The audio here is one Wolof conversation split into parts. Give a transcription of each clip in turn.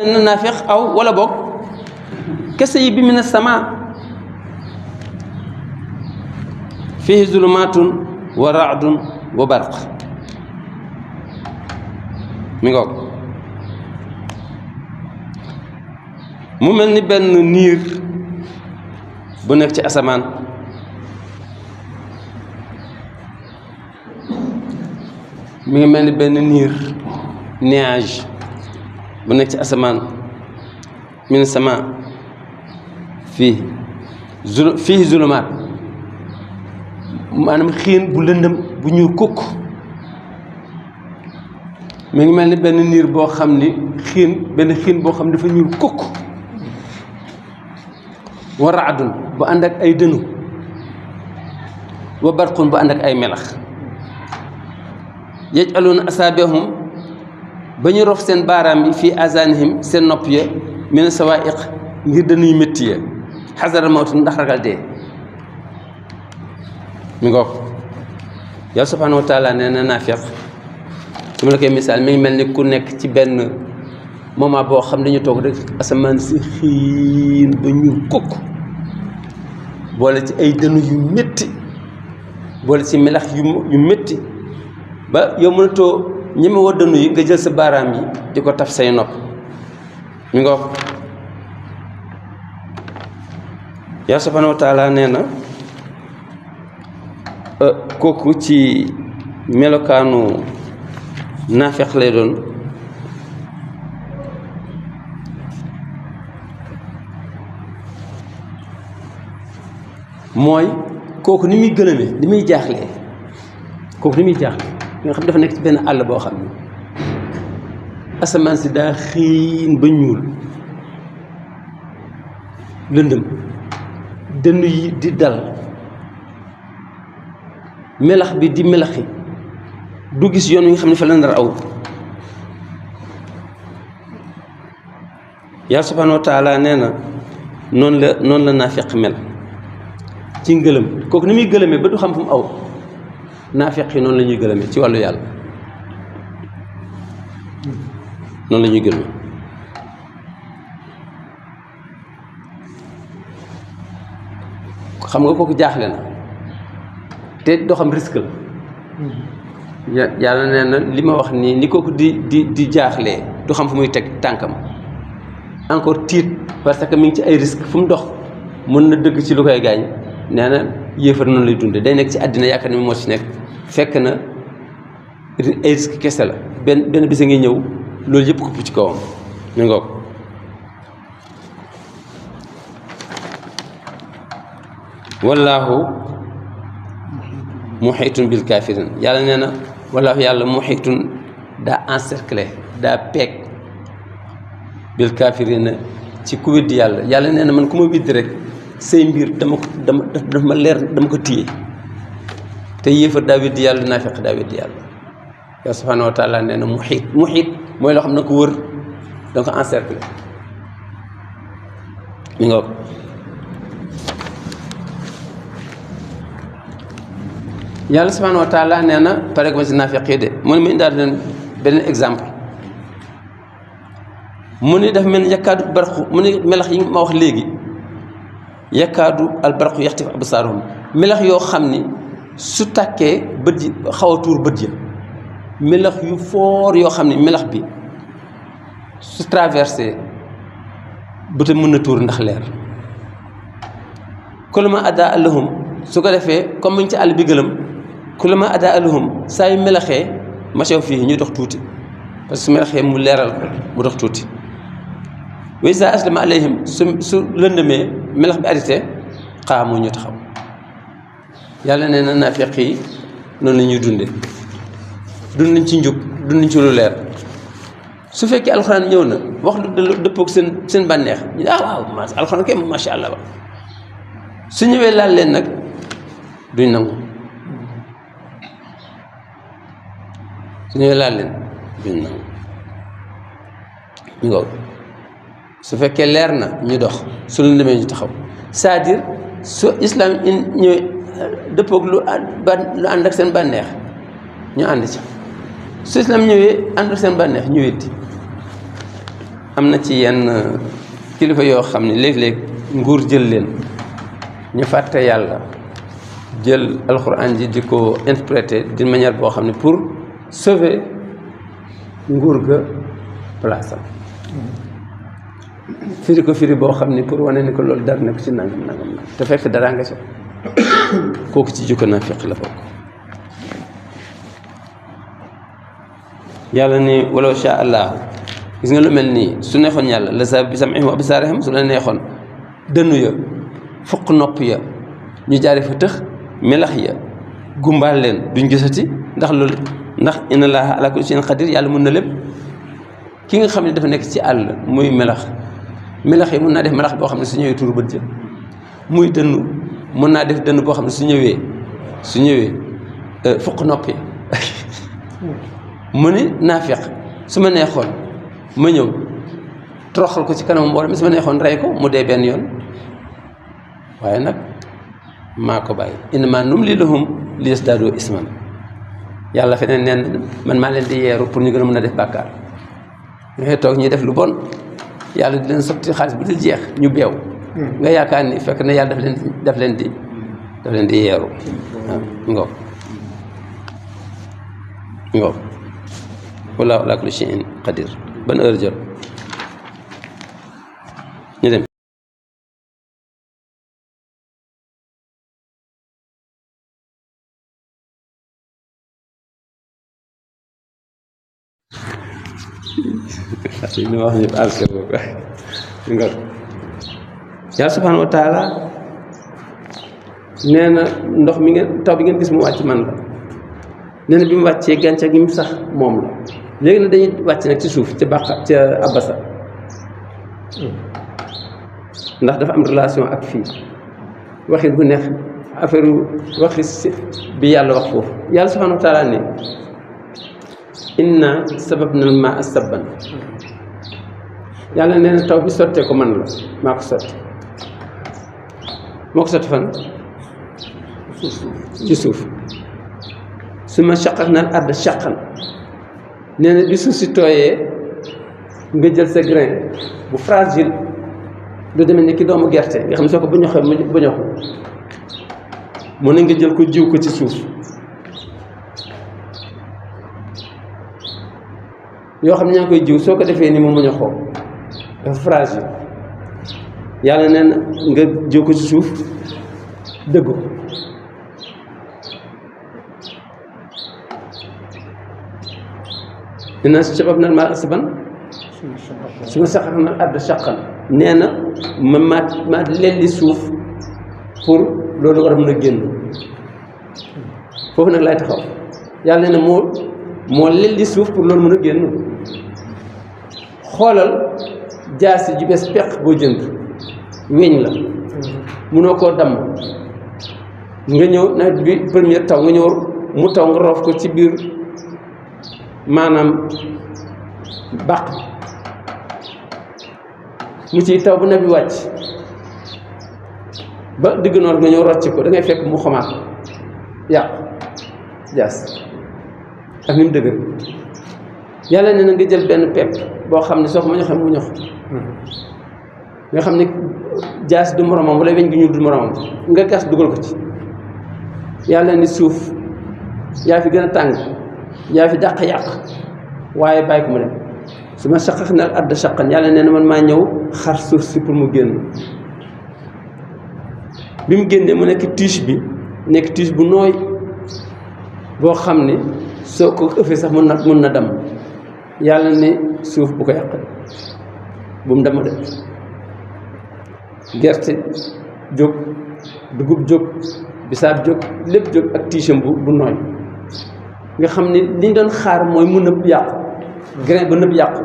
naafiq aw wala boog kese yi bi mina sama fihi zulumatun wa raadun wa barq mi ngoog mu mel ni benn niir bu nekk ci asamaan mi ngi mel ni benn niir nuage bu nekk ci asamaan min sama fii zulumaat maanaam xiin bu lëndëm bu ñuul kukk mi ngi mel ni benn niir boo xam ni xiin boo xam ne dafa ñuul kukk wa raadun bu ànd ak ay dënu wa barqun bu ànd ak ay melax yajaluuna asaabihum ba ñu rof seen baaraam yi fii azanihim seen nopp ya min sawaiq ngir dañuy métti ya xasara mawtu ndax ragal dee mi ngoog yow subhanahu wa taala nee na naafiq su ma la koy misaal mi ngi mel ni ku nekk ci benn moment boo xam dañu toog rek asamaan si xiin ba ñu kukk boole ci ay dënnu yu métti boole ci melax yu métti ba yow mënatoo ñeme woo dënnu yi nga jël sa baaraam yi di ko taf say nopp mi ngoog yaa subhanahu wa taala nee na kooku ci melokaanu naafeq lay doon mooy kooku ni muy gëlëmee ni muy jaaxlee kooku ni muy jaaxlee nga xam dafa nekk ci benn àll boo xam ne asamaan si daa xiin ba ñuul lëndëm dënn yi di dal melax bi di melaxi du gis yoon wi nga xam ne fa la nar aw yàlla subhanahu wa taala nee na noonu la naafeq mel ci ngëlëm kooku ni muy gëlëmee ba du xam fu mu aw naafeq yi noonu la ñuy gëlëmee ci wàllu yàlla noonu la ñuy gëlëmee xam nga kooku jaaxle na te doo xam risque la yàlla nee na li ma wax nii ni kooku di jaaxlee du xam fu muy teg tànkam encore tiit parce que mi ngi ci ay risque fu mu dox mën na dëgg ci lu koy gaañ nee na yéefar noonu lay dunde day nekk ci àddina yaakaar ni moo ci nekk fekk na ay risque kese la benn bisa ngi ñëw loolu yëpp ko ci kawam ñu ngoog wallaahu muhiitun bil kaafiriin yàlla nee na wallaahu yàlla muhiitun daa encerclé daa peeg bil kaafiriin ci ku weddi yàlla nee na man ku ma weddi rek say mbir dama leer dama ko téye te yéefar daa weddi yàlla naafeq daa weddi yàlla yow subhaanahu wa taala nee na muhiit mooy loo xam ne ko wër da nga ko encerclé mi nga yàlla subhanahu wa taala nee na pare ko ci naafeq yi de mu ne mu indaal leen beneen exemple mu ne dafa mel ni yakkaadu barqu mu ne melax yi ma wax léegi yakkaadu al barqu yaxtif absaaruhum melax yoo xam ni su tàkkee bët yi xaw a tuur bët ya melax yu foor yoo xam ni melax bi su traversé bëtam mën na tuur ndax leer kullama adaa allahum su ko defee comme muñ ci àll bi gëlëm kullama adaa lahum saa yu melaxee machaw fii ñuy dox tuuti parce que su melaxee mu leeral ko mu dox tuuti wa izaa aslama alayhim su lëndëmee melax bi arrêté xaamu ñu taxaw yàlla nee na naafeq yi noonu la ñuy dund nañ ci njub dund nañ ci lu leer su fekkee alxuraan ñëw na wax lu dëppoog seen bànneex ñu waaw alxuraan kay macha allah ba su ñëwee laal leen nag duñ nangu su ñëwee laal leen duñ nangu ñu ngow su fekkee leer na ñu dox su leen demee ñu taxaw c'est-à-dire su islam ñëwee dëppoog lu ànd ak seen bànneex ñu ànd ci su islam ñëwee ànd ak seen bànneex ñu weddi am na ci yenn kilifa yoo xam ne léeg-léeg nguur jël leen ñu fàtte yàlla jël alxuraan ji di ko interpréter d'une manière boo xam ne pour sauver nguur ga place am firi ko firi boo xam ne pour wane ni ko loolu dara nekk ci nangam te fekk dara nga ci kooku ci jukko naa fekk la bokk. yàlla ni walaw sha allah gis nga lu mel nii su neexoon yàlla la sa bi sam'ihim wa absaarihim su la neexoon dënnu ya fuq nopp ya ñu jaare fa tëx melax ya gumbaal leen duñ gisati ndax loolu ndax inna allaha ala kulli shay'in qadir yàlla mën na lépp. ki nga xam ne dafa nekk ci àll muy melax yi mën naa def melax boo xam ne su ñëwee tuuru bët jël muy dënnu mën naa def dënn boo xam ne su ñëwee fuq nopp ya mu ni naafiq su ma neexoon ma ñëw toroxal ko ci kanam mbooloo mi su ma neexoon rey ko mu dee benn yoon waaye nag maa ko bàyyi innamaa numlii lahum liyazdaaduu isman yàlla feneen neen man maa leen di yeeru pour ñu gën a mën a def bàkkaar ñooy toog ñuy def lu bon yàlla di leen sotti xaalis bu dul jeex ñu beew nga yaakaar ni fekk na yàlla daf leen di yeeru waaw ngoog wallaahu alaa kulli shay'in qadiir ban heure jot ñu dem li ma wax ñëpp alka boobu nga yàlla subhaanahu wa taala nee na ndox mi ngeen taw bi ngeen gis mu wàcc man la nee na bi mu wàccee gàncax gi mu sax moom la léegi nag dañuy wàcc nag ci suuf ca bàqa ca abasa ndax dafa am relation ak fii waxin bu neex affaire waxi bi yàlla wax foofu yàlla subhaanahu wa taala ne inna sababna al-maa sabban yàlla nee na taw bi sottee ko man la maa ko sotti moo ko sotti fan ci suuf su ma shaqaqna al-arda shaqqan nee na bi suuf si tooyee nga jël sa grain bu fragile lu demee ni ki doomu gerte nga xam ne soo ko buñoxee mu buñoxu mu ne nga jël ko jiw ko ci suuf yoo xam ne ñaa ngi koy jiw soo ko defee ni mu buñoxoo dafa fragile yàlla nee na nga jiw ko ci suuf dëggu dina sababna al-maa sabban su ma shaqaqna al-arda shaqqan nee na ma lelli suuf pour loolu war a mën a génn foofu nag laay taxaw yàlla nee na moo lelli suuf pour loolu mën a génn xoolal jaasi ju bees peq boo jënd weñ la mënoo koo damm nga ñëw nawet bi première taw nga ñëw mu taw nga roof ko ci biir maanaam bàq mu ciy taw bu nawet bi wàcc ba digg noor nga ñëw rocc ko da ngay fekk mu xomaat yàqu jaas ak ni mu dëgër yàlla nee na nga jël benn pepp boo xam ne soo ko ma ñoxee mu ñox nga xam ne jaas du moromam wala weñ gi ñuul du moromam nga gas dugal ko ci yàlla ni suuf yaa fi gën a tàng yaa fi dàq yàq waaye bàyyi ko mu dem su ma shaqaqna al-arda shaqqan yàlla nee na man maa ñëw xar suuf si pour mu génn bi mu génnee mu nekk tige bu nooy boo xam ne soo ko ëffee sax mun na damm yàlla ne suuf bu ko yàq bu mu dama de gerte jóg dugub jóg bisaab jóg lépp jóg ak tiisam bu nooy nga xam ne li ñu doon xaar mooy mu nëbb yàqu grain ba nëbb yàqu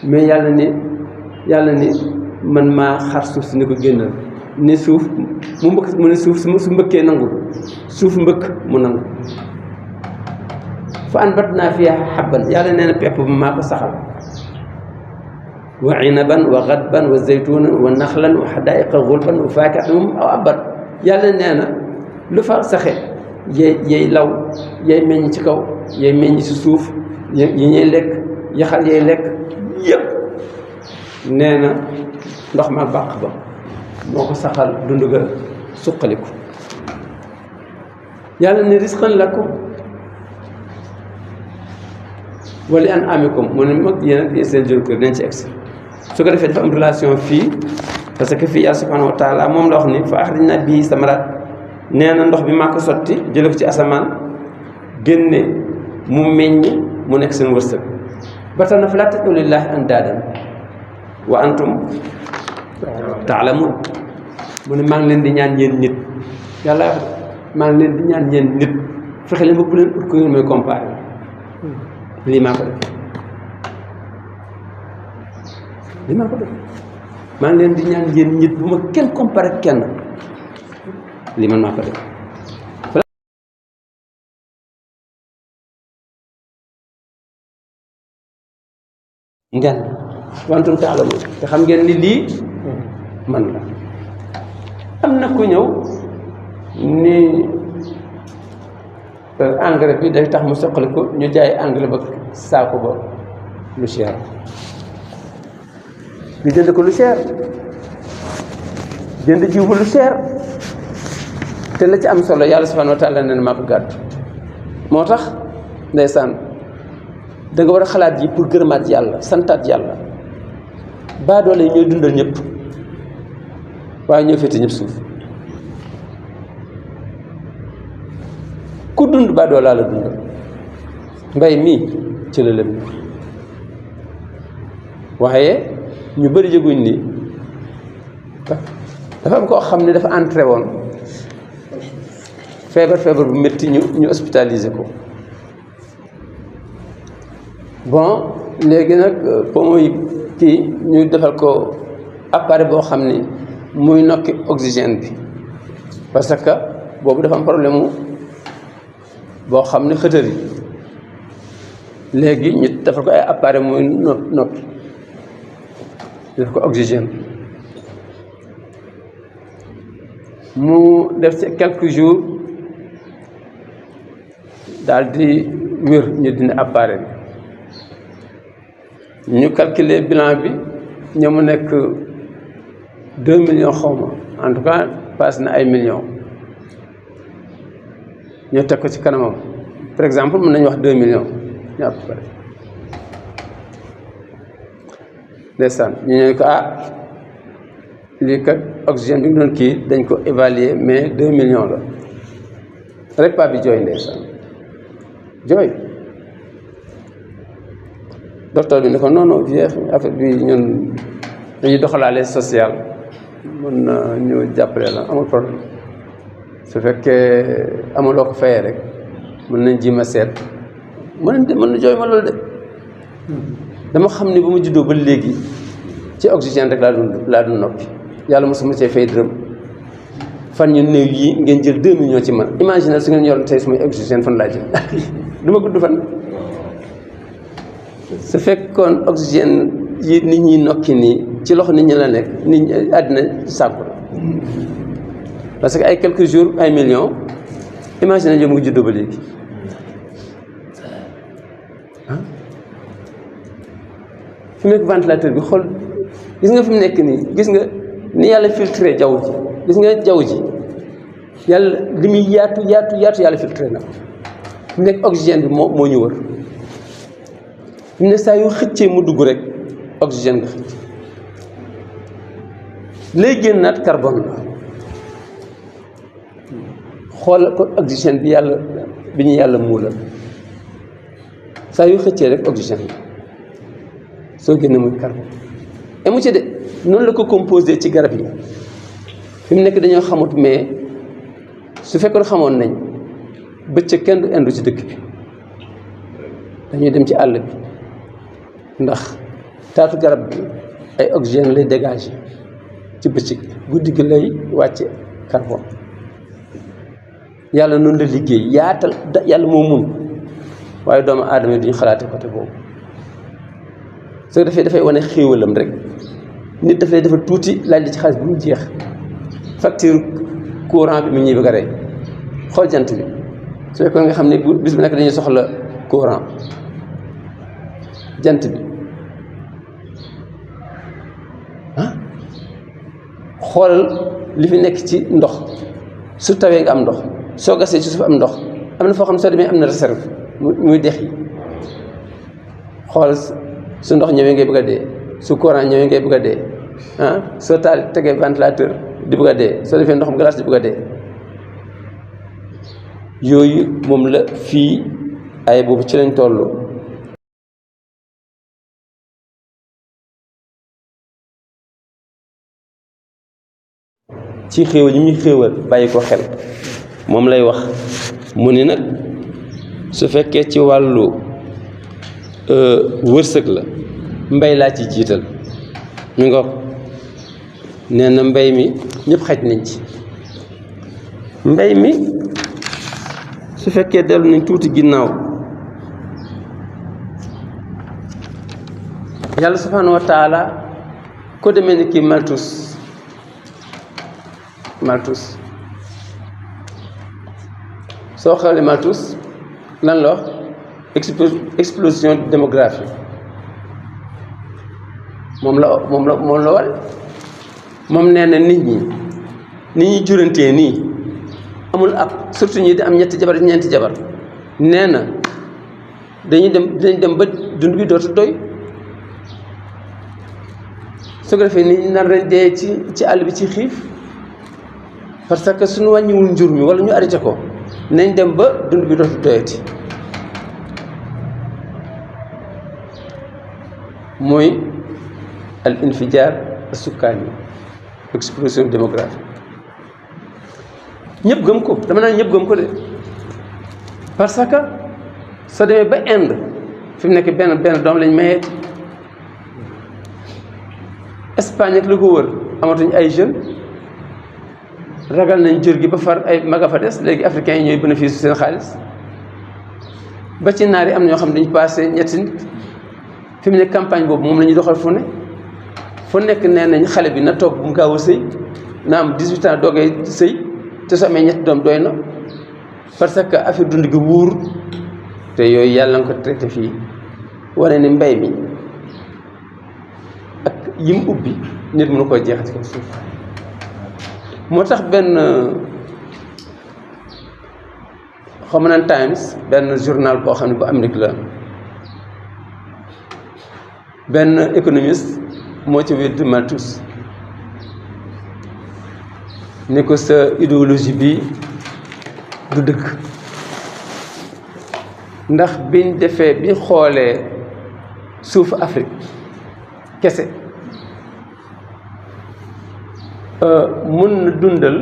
mais yàlla ne man maa xar suuf si ne ko génnal ne suuf mu mbëkk mu ne suuf su mbëkkee nangu suuf mbëkk mu nangu fa anbatnaa fiihaa habban yàlla nee na pepp ba maa ko saxal wa inaban wa gadban wa zaytunan wa naxlan wa xadaa'iqa gulban wa faakihatan wa abban yàlla nee na lu fa saxe yey law yey meññ ci kaw yey meññ ci suuf yi ñuy lekk yaxal yey lekk yëpp nee na ndox ma bàq ba moo ko saxal dund ga suqaliku yàlla ne risqan lakum wali an amikum mu ne mag yéen ak seen jur kër dañ ci egsi su ko defee dafa am relation fii parce que fii yàlla subhanahu wa taala moom la wax ni fa axrajna bii samaraat nee na ndox bi maa ko sotti jële ko ci asamaan génne mu meññ mu nekk seen wërsëg ba tax na fa laa tad'u lillaahi andaadan wa antum taalamun mu ne maa ngi leen di ñaan yéen nit yàlla wax maa ngi leen di ñaan yéen nit fexe leen ba bu leen ut ko ngeen may comparé lii maa ko def lii maa ko def maa ngi leen di ñaan yéen nit bu ma kenn comparé kenn lii man maa ko def ngeen wantum taalamun te xam ngeen ni lii man la am na ku ñëw ni engrais bi day tax mu soqali ko ñu jaay engrais ba saako ba lu cher ñu jënd ko lu cher jënd jiw ba lu cher te la ci am solo yàlla subhanahu wa taala nee na maa ko gàddu moo tax ndeysaan da nga war a xalaat yi pour gërëmaat yàlla santaat yàlla baadoole yi ñooy dundal ñëpp waaye ñoo féete ñëpp suuf ku dund baadoolaa la dundal mbay mii ci la lëm waaye ñu bëri yëguñ ni dafa am koo xam ne dafa entré woon feebar bu métti ñu hospitalisé ko bon léegi nag poumon yi kii ñu defal ko appareil boo xam ni muy nokki oxygène bi parce que boobu dafa am problème mu boo xam ne xëtër yi léegi ñu defal ko ay appareil muy nokki def ko oxygène mu def ci quelques jours daal di wér ñu dindi appareil bi ñu calculer bilan bi ñoo mu nekk 2 millions xawma en tout cas passe na ay millions ñu teg ko ci kanamam par exemple mën nañu wax 2 millions ñu à peu près ndeysaan ñu ne ko lii kat oxygène bi nga doon kii dañ ko évaluer mais 2 millions la rek paa bi jooy ndeysaan jooy docteur bi ne ko non non vieux affaire bi ñun dañuy doxalaale social mën na ñu jàppale la amul problème su fekkee amuloo ko fayee rek mën nañ ji ma seet mën na jooy ma loolu de dama xam ni bu ma juddoo ba léegi ci oxygène rek laa dund noppi yàlla mosuma cee fay dërëm fan ñu néew yi ngeen jël 2 millions ci man imagine su ngeen yoroon tey sumay oxygène fan laa jël du ma gudd fan su fekkoon oxygène yi nit ñi nokki nii ci loxo nit ñi la nekk nit ñi àddina sànku la parce que ay quelques jours ay millions imagine yow mu ngi juddoo ba léegi fi mu nekk ventilateur bi xool gis nga fi mu nekk nii gis nga ni yàlla filtré jaww ji gis nga jaww ji yàlla li muy yaatu yàlla filtré na fi mu nekk oxygène bi moo ñu wër fi mu ne saa yu xëccee mu dugg rek oxygène nga xëcc lay génnaat carbone la xool ko oxygène bi ñu yàlla muulal saa yu xëccee rek oxygène la soo génne muy carbone et mu ci de noonu la ko composé ci garab yi fi mu nekk dañoo xamut mais su fekkoon xamoon nañ bëccëg kenn du indu ci dëkk bi dañuy dem ci àll bi ndax taatu garab bi ay oxygène lay dégagé ci bëccëg guddi gi lay wàcce carbone yàlla noonu la liggéey yaatal yàlla moo mun waaye doomu aadama yi duñu xalaate côté boobu soo defee dafay wane xéewalam rek nit daf lay defal tuuti laaj li ci xaalis bu mu jeex facture courant bi mu ñuy bëgg a rey xool jant bi su fekkoon nga xam ne bis bu nekk dañuy soxla courant jant bi xoolal li fi nekk ci ndox su tawee nga am ndox soo gasee ci suuf am ndox am na foo xam ne soo demee am na réserve muy dex yi xoolal su ndox ñëwee ngay bëgg a dee su courant ñëwee ngay bëgg a dee soo taal tegee ventilateur di bëgg a dee soo defee ndoxam glace di bëgg a dee yooyu moom la fii ay boobu ci lañ toll ci xéewal yi ñuy xéewal bàyyi ko xel moom lay wax mu ni nag su fekkee ci wàllu wërsëg la mbay laa ci jiital mi nga nee na mbay mi ñëpp xaj nañ ci mbay mi su fekkee dellu nañ tuuti ginnaaw yàlla subhanahu wa taala ko demee ni kii Malthus soo xoolee Malthus lan la wax explosion démographique moom la war moom nee na nit ñi jurantee nii amul ab surtout ñi di am ñetti jabar ñeenti jabar nee na dinañ dem ba dund bi dootu doy su ko defee ni nar nañ dee ci àll bi ci xiif parce que suñu wàññiwul njur mi wala ñu arrêté ko nañ dem ba dund bi dootu doyati mooy al infijar as-sukkaani explosion démographique ñëpp gëm ko dama naan ñëpp gëm ko de parce que soo demee ba Inde fi mu nekk benn doom lañ mayeeti Espagne ak li ko wër amatuñ ay jeunes ragal nañ jur gi ba far ay maga fa des léegi africains yi ñooy bénéfice seen xaalis ba ci naar yi am na ñoo xam ne dañu passé ñetti nit fi mu ne campagne boobu moom la ñuy doxal fu nekk nee nañ xale bi na toog bu mu gaaw a sëy na am 18 ans doogay sëy te soo amee ñetti doom doy na parce que affaire dund gi wuur te yooyu yàlla nga ko traité fii wane ni mbay mi ak yim ubbi nit mënu koo jeexal ci kaw suuf moo tax benn xaw ma naan Times benn journal boo xam ne bu Amérique la benn économiste moo ci wedd Malthus ni ko sa idéologie bi du dëgg ndax biñ defee bi xoolee suufu Afrique kese mën na dundal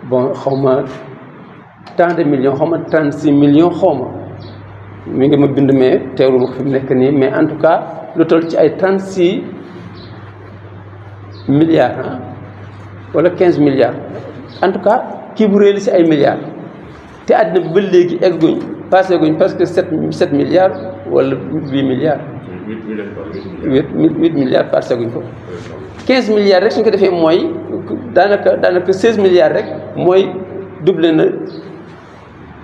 bon xawma tant de millions xawma 36 millions xawma mi ngi ma bind mais teewlu ma ko fi mu nekk nii mais en tout cas lu toll ci ay 36 milliards wala 15 milliards en tout cas kii bu réeli si ay milliards te àddina bi ba léegi egguñ passé guñ parce que 7 milliards wala 8 milliards 8 milliards passé guñ ko 15 milliards rek suñ ko defee mooy daanaka 16 milliards rek mooy doublé na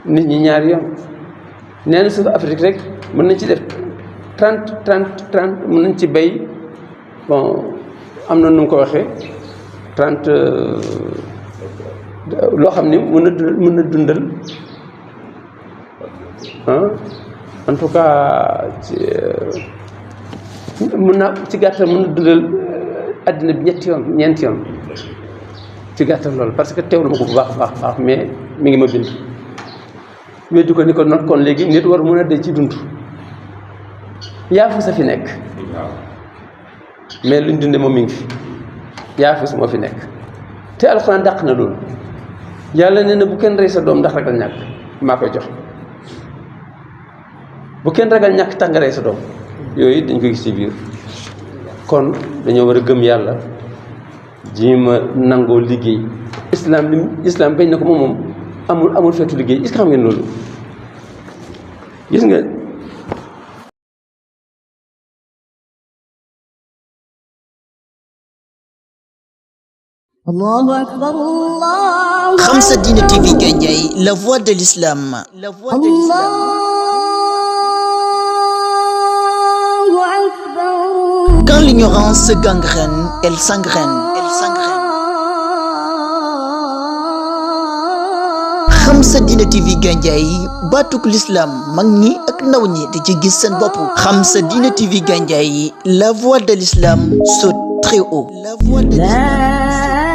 nit ñi ñaari yoon nee na suuf Afrique rek mën nañ ci def 30 mën nañ ci bay bon am na nu mu ko waxee 30 loo xam ni mën na dundal en tout cas ci gàttal mën na dundal àddina bi ñeenti yoon ci gàttal loolu parce que teewlu ma ko bu baax mais mi ngi ma bind weddi ko ni ko not kon léegi nit war mën a dee ci dund yaafus a fi nekk mais luñ dunde moom mi ngi fi yaafus moo fi nekk te alxuraan dàq na loolu yàlla nee na bu kenn rey sa doom ndax ragal ñàkk maa koy jox bu kenn ragal ñàkk tax nga rey sa doom yooyu dañ ko gis ci biir kon dañoo war a gëm yàlla ji ma nangoo liggéey islam bañ na ko moom amul feetu liggéey est-ce que xam ngeen loolu gis nga Allahu akbar Allah. Khamsa Dine TV Gandiaye, la voix de l'islam. Allahu akbar. Quand l'ignorance gangrène, elle s'engraine. Khamsa Dina TV Gandiaye baatuk l'islam mag ñi ak ndaw ñi di ci gis seen bopp. Khamsa Dina TV Gandiaye, la voix de l'islam saute très haut. La voix de l'islam.